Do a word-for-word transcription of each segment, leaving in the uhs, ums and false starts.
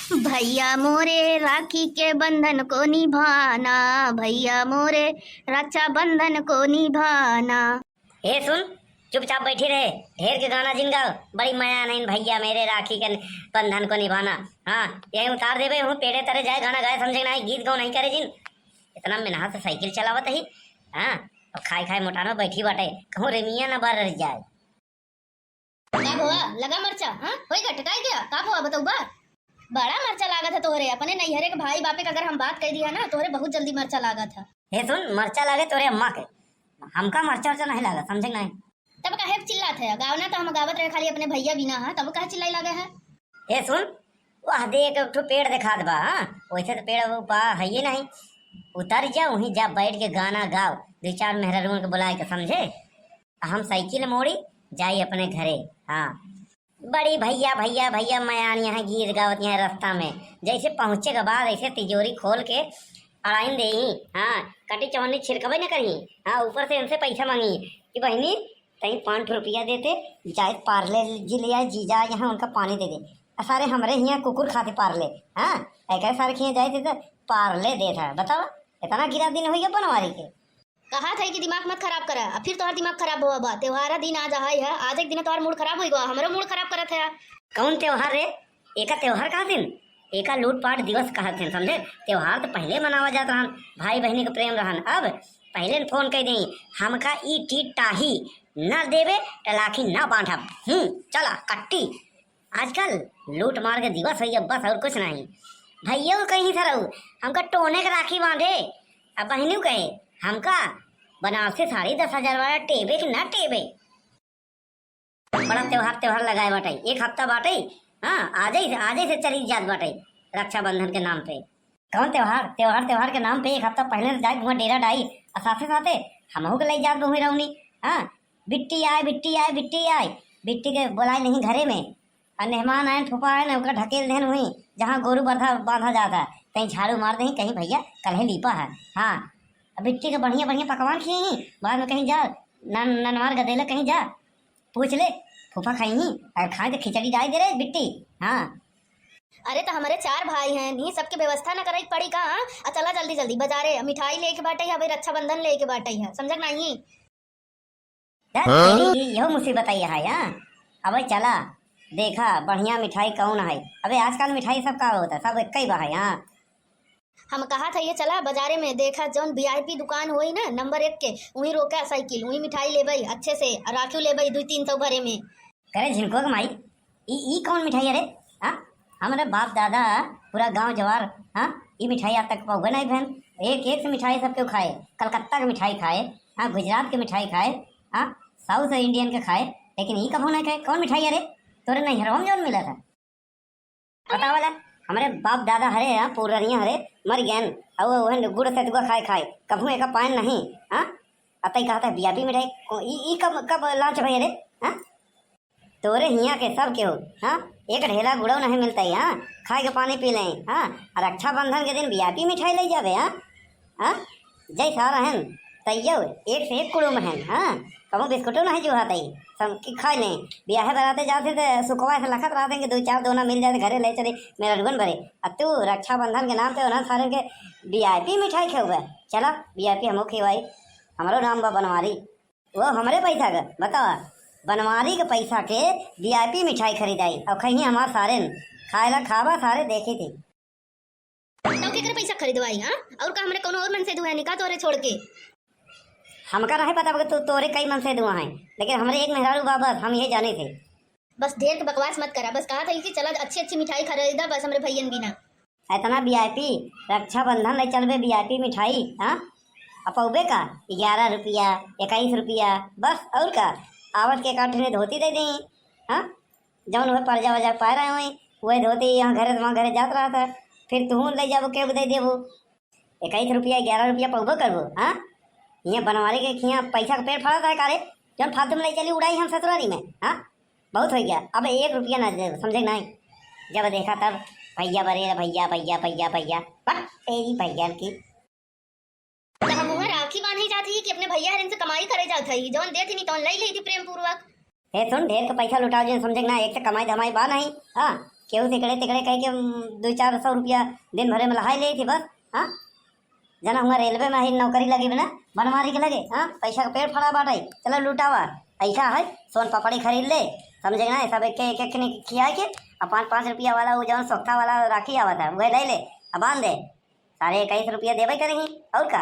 भैया मोरे राखी के बंधन को निभाना, भैया मोरे रक्षाबंधन को निभाना। हे सुन, चुपचाप बैठी रहे, ढेर के गाना जिन गाओ, बड़ी मया नहीं भैया मेरे राखी के बंधन को निभाना। हाँ, यही उतार देबे, हूँ पेड़े तरे जाए गाना गाए, समझे ना, गीत गाओ नहीं करे जिन। इतना मेहनत से साइकिल चलावत ही, हाँ, और खाए खाए मोटान में बैठी बाटे, कहूँ रेमिया ना बार रह जाए। का भवा, लगा मरचा, हाँ? होई गा, टटाई गया, का भवा, बतौबा? बड़ा मरचा लागत है तोहरे, अपने नैहरे के भाई बापे के अगर हम बात कह दिया ना, तोहरे बहुत जल्दी मरचा लागत है। हे सुन, मरचा लागे तोरे अम्मा के, हमका मरचा उरचा नहीं लागत, समझे नहीं? तब काहे चिल्लात है? गावना तो हम गावत रहे खाली अपने भैया बिना, हाँ, तब काहे चिल्लाई लागे है? हे सुन, वह दे एक ठो पेड़ दिखात बा, हाँ? वैसे तो पेड़ वो बा है ही नहीं। उतर जा, वहीं जा बैठ के गाना गाओ, दो चार मेहरारुओं के बुलाए के, समझे? हम साइकिल मोड़ी, जाई अपने घरे। हाँ, बड़ी भैया भैया भैया मयान यहाँ गीत गावत यहाँ रास्ता में, जैसे पहुँचे के बाद ऐसे तिजोरी खोल के अड़ाइन देही। हाँ, कटी चवन्नी छिड़कबे न करही। हाँ, ऊपर से इनसे पैसा मांगी कि बहिनी, तई पाँच रुपया देते, जाए पार्ले जी ले आए, जीजा यहाँ उनका पानी दे दे। आ सारे हमरे हियाँ कुकुर खाते पार्ले। हाँ, एक सारे खिया जाए थे तो पार्ले दे था, बताओ, इतना गिरा दिन हुई है बनवारी के। कहा था कि दिमाग मत खराब करा, अब फिर तोहार दिमाग खराब हुआ बा। त्योहारा दिन आज आहाई है, आज एक दिन तोहार मूड खराब होई गवा, हमरो मूड खराब करत है। कौन त्योहार रे? एका त्योहार कहा दिन? एका लूटपाट दिवस कहत हैं, समझे? त्योहार तो पहले मनावा जात रहन, भाई बहनी के प्रेम रहन। अब पहले न फोन कह दें, हमका ई टी टाही न देवे, टलाखी न बांधब। हम्म, चला कट्टी। आजकल लूट मार के दिवस होइए बस, और कुछ नहीं। भैया कहीं था रहू, हमका टोने के राखी बांधे, अब बहनियों कहे, हमका बनारसी साड़ी दस हजार वाला टेबे कि ना टेबे। बड़ा त्योहार, त्योहार लगाए बाटे, एक हफ्ता बाटे। हाँ, आजे से, आजे से चली जात बाटे रक्षाबंधन के नाम पे। कौन त्योहार? त्योहार, त्योहार के नाम पे एक हफ्ता पहले से जाए हुआ डेरा डाई, और साथे साथे हमहू के ले जात बहु रौनी। हाँ, बिट्टी आए, बिट्टी आए, बिट्टी आए, बिट्टी के बुलाए नहीं घरे में। और मेहमान आए, फूफा आए ना, ओकरा ढकेल देहन हुई, जहाँ गोरू बरधा बांधा जाता है, कहीं झाड़ू मार दही, कहीं भैया कल ही लीपा है। हाँ, अब बिट्टी के बढ़िया बढ़िया पकवान खिए ही, बाद में कहीं जा, नन-, ननवार गदेला कहीं जा, पूछ ले, फूफा खाई ही, अगर खाए तो खिचड़ी डाल दे रे बिट्टी। हाँ। अरे तो हमारे चार भाई हैं, नहीं सबके व्यवस्था न करे के पड़ी का? हाँ? आ चला जल्दी जल्दी बाजारे, मिठाई लेके बाटे है, अबे रक्षाबंधन लेके बाटे है, समझक नहीं? हाँ? तेरी, यहो मुसीबत आई है, हाँ? अबे चला, देखा बढ़िया मिठाई कौन है। अबे आजकल मिठाई सब का होता है, सब एक ही बा है, हाँ। हम कहा था ये चला बाजारे में, देखा जौन वीआईपी दुकान होई ना नंबर एक के, वहीं रोका साइकिल, वहीं मिठाई लेबई अच्छे से, और राखियो लेबई दो तीन सौ भरे में। करे झिनकुआ के माई, ई, ई कौन मिठाई है रे? हाँ? हमरे बाप दादा पूरा गांव जवार, हाँ, ई मिठाई आज तक पौबे नहीं भेन। एक एक से मिठाई सब केहू खाए, कलकत्ता के मिठाई खाए, हाँ, गुजरात के मिठाई खाए, हाँ, साउथ इंडियन के खाए, लेकिन ई कभू नहीं खाए। कौन मिठाई है रे? तोरे नैहरवा में जौन मिला था? पता वाला, हमरे बाप दादा हरे, हाँ, पुरनिया हरे, मर गए, और वहन गुड़ सतुआ खाए खाए, कभू एका पान नहीं, हाँ। अतई कहता है बियापी मिठाई, को-, ई, ई कब, कब लॉन्च भई रे, हाँ? तोरे हियाँ के सब केहू, हाँ, एक ढेला गुड़ो नहीं मिलता है, हाँ, खाए के पानी पी लें, हाँ, और रक्षाबंधन के दिन वीआईपी मिठाई ले जाबे, हाँ, हाँ, जय सारा हन, तैयो एक से एक कुड़ुम हन, हाँ, कबो बिस्कुटो नहीं जुहा तई, सब की खा लें, बियाहे बराते जाते तो सुखवा से लखत रहते हैं कि दो चार दोना मिल जाते, घरे ले चले, मेरा रुगन भरे, और तू रक्षाबंधन के नाम पे उन्हें सारे के वीआईपी मिठाई खेबे, चला वीआईपी हमो खिवाई, हमरो नाम बा बनवारी। वो हमरे पैसा के, बतावा, बनवारी के पैसा के वीआईपी मिठाई खरीदाई और खइहीं हमार सारेन। खाए ला खाबा सारे, देखी थी। तो केकरे पैसा खरीदवाई, हाँ? और का हमरे कौनो और मन से दुआ निका तोरे छोड़ के? हमका रहे पता बा कि तू, तोरे कई मन से दुआ है, लेकिन हमरे एक मेहरारू बा बस, हम ये जाने थे। बस ढेर के बकवास मत करा, बस कहा था कि चला अच्छी अच्छी मिठाई खरीदा बस हमरे भैयन बिना। इतना वीआईपी रक्षाबंधन ले चलबे, वीआईपी मिठाई, हाँ? अब पौबे का? ग्यारह रुपया, इक्कीस रुपया, बस और का? आवत के एक आठ ठे धोती दे दें, हाँ? जौन वह पर्जा वर्जा पाए रहे हुए, वह धोती यहाँ घरे से वहाँ घरे जात रहा था, फिर तू ले जाबो, केहू दे देबो। इक्कीस रुपया, ग्यारह रुपया पौबो करबो, हाँ? यहाँ बनवारी के खिया पैसा का पेड़ फड़ा था का रे? जौन फालतू में ले चली उड़ाई हम ससुरारी में, हाँ? बहुत हो गया, अब एक रुपया ना दे, समझे नहीं? जब देखा तब भैया बरे, भैया, भैया, भैया, भैया, बट तेरी भैया की। तो हम वहाँ राखी बांधे जात ही कि अपने भैया हरिन से कमाई करे जात ही, जौन देत ही नहीं तौन ले ली थी प्रेम पूर्वक। हे सुन, ढेर के पैसा लुटाओ जिन, समझे ना, एक से कमाई धमाई बा नहीं। हाँ, केहू तिकड़े तिकड़े कह के, उम, दुइ चार सौ रुपया दिन भरे में लहाई लेई थी बस। हाँ, जना हुआ रेलवे में ही नौकरी लगी बिना बनवारी के लगे। हाँ, पैसा का पेट फड़ा बाटे, चलो लुटावा। पैसा है, सोन पापड़ी खरीद ले, समझे ना, सब एक एक एक खिया के, अब पाँच पाँच रुपया वाला वो जौन सोखता वाला राखी आवत है, वह ले ले, अब बांध दे। सारे इक्कीस रुपया देबे करेंगी, और का?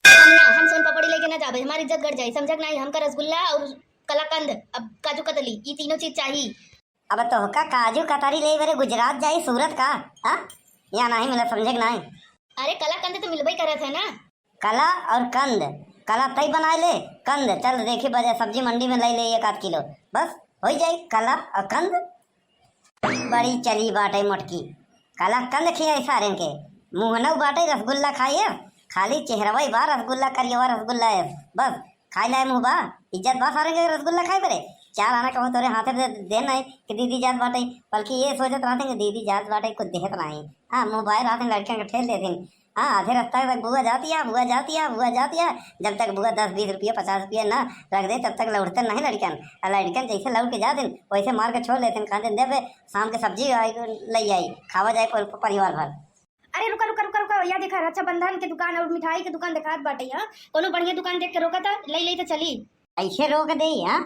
हम ना, हम सोन पापड़ी लेके ना जाबे, हमारी इज्जत गड़ जाई, समझक नाही। हमका रसगुल्ला और कलाकंद, अब काजू कतली, ई तीनों चीज चाही। अब तोहका काजू कतरी ले बरे गुजरात जाई, सूरत का? हाँ, यहाँ नाही मिला, समझक नाही। अरे, कलाकंद तो मिलबे करत है ना। कला और कंद, कला तई बनाए ले, कंद चल देखी बजे सब्जी मंडी में ले ले एक आध किलो, बस हो जाई कला और कंद। बड़ी चली बाटे मोटकी, कला कंद खियाई सारेन के। मुहनऊ बाटे रसगुल्ला खाइए, खाली चेहरवा ही बा रसगुल्ला, करियवा रसगुल्ला है। बस खाई लाए मुँह बा, इज्जत बा सारेन के रसगुल्ला खाए बरे। चार आना कहूँ तोरे हाथे दे, दे नहीं कि दीदी जात बाटे, बल्कि ये सोचत रहते कि दीदी जात बाटे, कुछ देहत नहीं। हाँ, मुँह बाए रहते, लड़कियों के ठेल देते। हाँ, आधे रास्ता तक बुआ जाती है, बुआ जाती है, बुआ जाती है। जब तक बुआ दस बीस रुपया, पचास रुपया ना रख दे, तब तक लौटते नहीं लड़कन। और लड़कन जैसे लौट के जाते, वैसे मार के छोड़ लेते, कहते, "दे बे, शाम के सब्जी आई, ले आई, खावा जाए पर-, परिवार भर।" अरे रुका, रुका, रुका, रुका, या देखा, रक्षाबंधन के दुकान और मिठाई के दुकान देखात बाटे, हाँ? कोनो बढ़िया दुकान देख के रोका था, ले ले तो चली। ऐसे रोक दे, हाँ?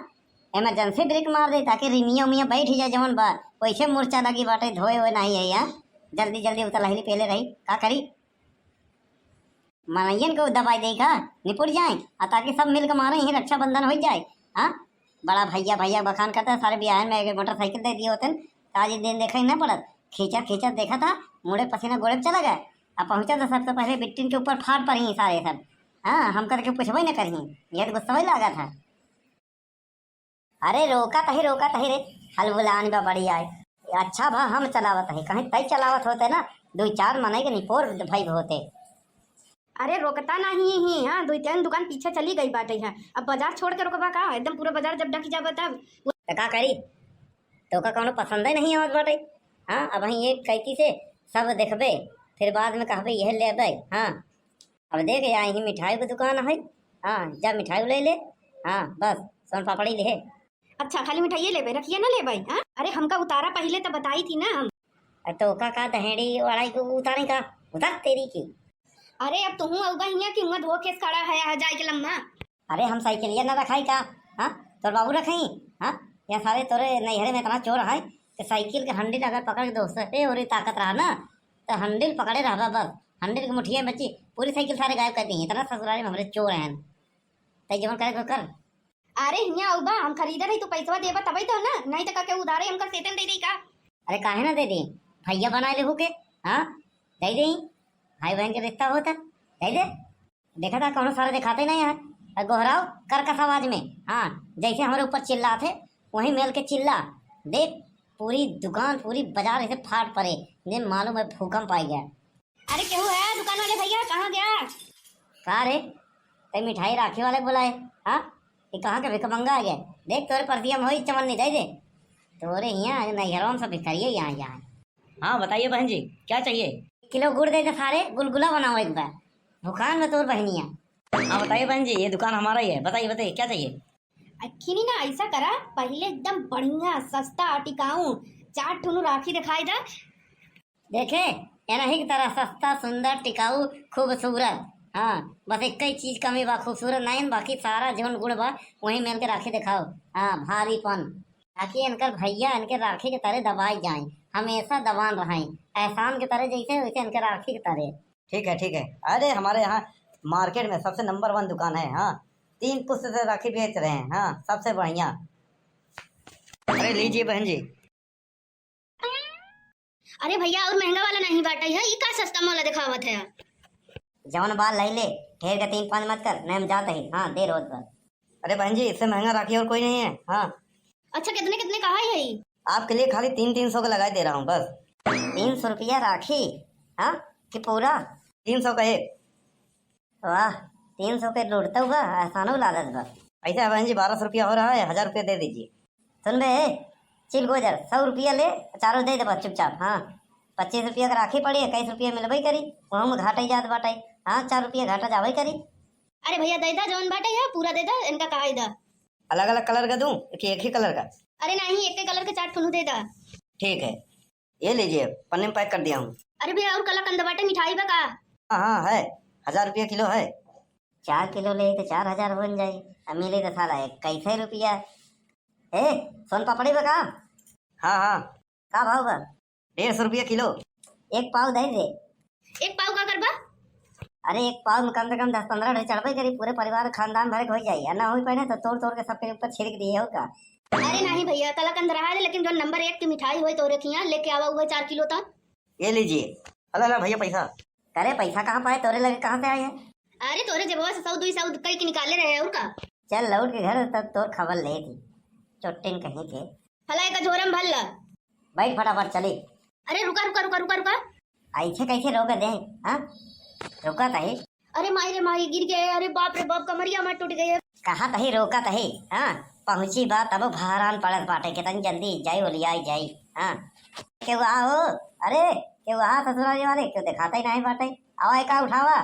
इमरजेंसी ब्रेक मार दे, ताकि रिमिया उमिया बैठ जाए, जवन बा, वैसे मूर्छा लगी बाटे, धोए हुए नहीं है, हाँ? जल्दी, जल्दी उतलहली पहले रही, का करी? मनइयन को दबाई दे का, निपुट जाए, आ ताकि सब मिलके मारे, यहीं रक्षाबंधन हो जाए। हाँ, बड़ा भैया, भैया बखान करता है, सारे बियाहन में एक मोटरसाइकिल दे दिए होते हैं, तो आज ये दिन देखा ही ना पड़त। खींचा, खींचा देखा था, मुड़े पसीना गोड़े पे चला गया। अब पहुँचा तो सबसे पहले बिट्टिन के ऊपर फाट पड़ी सारे सब। हाँ, हम करके पूछबे न करी, ये तो गुस्सा ही लागा था। अरे रोका तही, रोका तही रे, हलबुलान बा बड़ी आए। अच्छा भा हम चलावत है, कहीं तई चलावत होते ना, दुइ चार मनई के निपोर भई होते। अरे रोकता नहीं ही, हाँ, दुइ तीन दुकान पीछे चली गई बाटे है। अब बाजार छोड़ के रोकबा का? एकदम पूरा बाजार जब डक जाबा तब। तो का करी? तोका कौनो पसंद ही नहीं आवत बाटे। हाँ, अब वहीं एक कैती से सब देखबे, फिर बाद में कहबे यह लेबे। हाँ, अब देख, यहाँ ही मिठाई की दुकान है। हाँ, जा मिठाई ले ले। हाँ, बस सोन पापड़ी ले। अच्छा, खाली मिठाइये लेबे, रखिए ना लेबे, हाँ? अरे, हमका उतारा पहिले तो बताई थी ना हम। अरे, तो का, का दहेड़ी वड़ाई को उतारे का? उतार तेरी की। अरे, अब तुहूँ अउबा हियाँ कि हुआँ धो केस खड़ा है, आ जाए के लम्मा। अरे, हम साइकिलिया ना रखाई का? हाँ, तोर बाबू रखाई? हाँ, या सारे तोरे नैहरे में इतना चोर है कि साइकिल के handle अगर पकड़ के दोस्त से और ताकत रहा ना, तो handle पकड़े रहबा बस, handle के मुठिया में बची, पूरी साइकिल सारे गायब कर दी। इतना ससुरारी में हमरे चोर हैं, तै जवन करे को कर। अरे हियाँ अउबा, हम खरीदे रही, तू पैसवा देबा तबे तो ना, नहीं तो का के उधारे हमका सेतन दे दे का? अरे काहे ना दे दे, भैया बनाए लेहू के, हाँ, दे दे, भाई बहन के रिश्ता होता, दे दे। देखा था कौनो सारे दिखाते नहीं है, और गोहराओ करकस आवाज में, हाँ, जैसे हमरे ऊपर चिल्लात है, वही मेल के चिल्ला। देख, पूरी दुकान, पूरी बाजार ऐसे फाट पड़े, जे मालूम है भूकंप आ गया। अरे केहू है दुकान वाले भैया, कहाँ गया? का रे, तई मिठाई राखी वाले बुलाए? हाँ, ये कहाँ के भिखमंगा आ गए? देख तोरे परतिया में होई चवन्नी, दे दे। तोरे हियाँ नैहरों से भिखरिये यहाँ, यहाँ। हाँ बताइए बहन जी, क्या चाहिए? किलो गुड़ दे दे सारे, गुलगुला बनाओ एक बार, भुखान में तोर बहनिया। हाँ बताइए बहन जी, ये दुकान हमारा ही है, बताइए बताइए क्या चाहिए? अखिनी ना ऐसा करा, पहिले एकदम बढ़िया सस्ता टिकाऊ चार ठुनु राखी दिखाई दा। देखे, एनही की तरह सस्ता, सुंदर, टिकाऊ, खूबसूरत। हाँ, बस एक ही चीज कमी बा, खूबसूरत नहीं, बाकी सारा जौन गुण बा, वही मेल के राखी दिखाओ। हाँ, भारीपन। ताकि इनकर भैया इनके राखी के तरह दबाए जाए, हमेशा दबान रहे, एहसान के तरह जैसे, वैसे इनके राखी के तरह। ठीक है, ठीक है। अरे हमारे यहाँ मार्केट में सबसे नंबर वन दुकान है। हाँ, तीन पुस्त से राखी बेच रहे हैं। हाँ, सबसे बढ़िया। अरे लीजिए बहन जी। अरे भैया, और महंगा वाला नहीं बाटे है, ई का सस्ता वाला दिखावत है? जवन बाल लाई ले, ढेर का तीन पाँच मत कर, नहीं हम जाते ही। हाँ, देर होत बा। अरे बहन जी, इससे महंगा राखी और कोई नहीं है। हाँ। अच्छा, कितने कितने का है यही? आपके लिए खाली तीन तीन सौ का लगा दे रहा हूँ बस। तीन सौ रुपया राखी? हाँ, कि पूरा? तीन सौ का एक। वाह, तीन सौ के लूटता हुआ एहसानो लालच बा। ऐसा है बहन जी, बारह सौ रुपया हो रहा है, हजार रुपया दे दीजिए। सुन बे, चिल गोजर, सौ रुपया ले, चारों दे देबा चुपचाप। हाँ, पच्चीस रुपया के राखी पड़ी, इक्कीस रुपया मिलबे करी, वहू में घाटा ही जात बाटे। हाँ, चार रुपया घाटा जाबे करी। अरे भैया, दे दा, जौन बाटे है, पूरा दे दा, इनका कहा ही दा। अलग अलग कलर का दूं कि एक ही कलर का? अरे नहीं, एक के कलर के चार ठुनु दे दा। ठीक है, ये लीजिए, पन्ने में pack कर दिया हूँ। अरे भैया, और कलाकंद बाटे, मिठाई बा का? हाँ, हाँ, है, हजार रुपया किलो है। चार किलो लेई तो चार हजार बन जाई, आ मिली तो साला इक्कीस रुपया। ए, सोन पापड़ी बा का? हाँ, हाँ। का भाव बा? डेढ़ सौ रुपया किलो। एक पाव दे दे। एक पाव का करबा? अरे, एक पाव में कम से कम दस पन्द्रह ठो चढ़बे करी, पूरे परिवार खानदान भर के हो जाई। आ ना होई पाए ना तो तोड़ तोड़ के सबके ऊपर छिड़क दिए, हो का? अरे नहीं भैया, कलाकंद रहा दे, लेकिन जो नंबर एक की मिठाई होई तोरे खिया लेके आवा, उहे चार किलो तक। ये लीजिए। अला, अला भैया पैसा। अरे, पैसा कहाँ पाए, तोरे लगे कहाँ से आए है? अरे, तोरे जेबवा से सौ दुई सौ कई के निकाले रहे, और का? चल लौट के घर, तब तोर खबर ले थी। चोटिन कहीं के। फला एक झोरा में भर ला। बैठ फटाफट, चली। अरे रुका, रुका, रुका, रुका, रुका। ऐसे कैसे रोक दे, हाँ? रुका तही। अरे माई रे माई, गिर गए। अरे बाप रे बाप, कमरिया में टूट गई है। कहा तही रोका तही, हाँ? पहुँची बा तब भारान पड़त बाटे, कितनी जल्दी जाई, ओलियाई जाई, हाँ? केहू आ हो? अरे, केहू आ ससुरारी वाले, केहू देखाता ही नहीं बाटे। आवा, एका उठावा।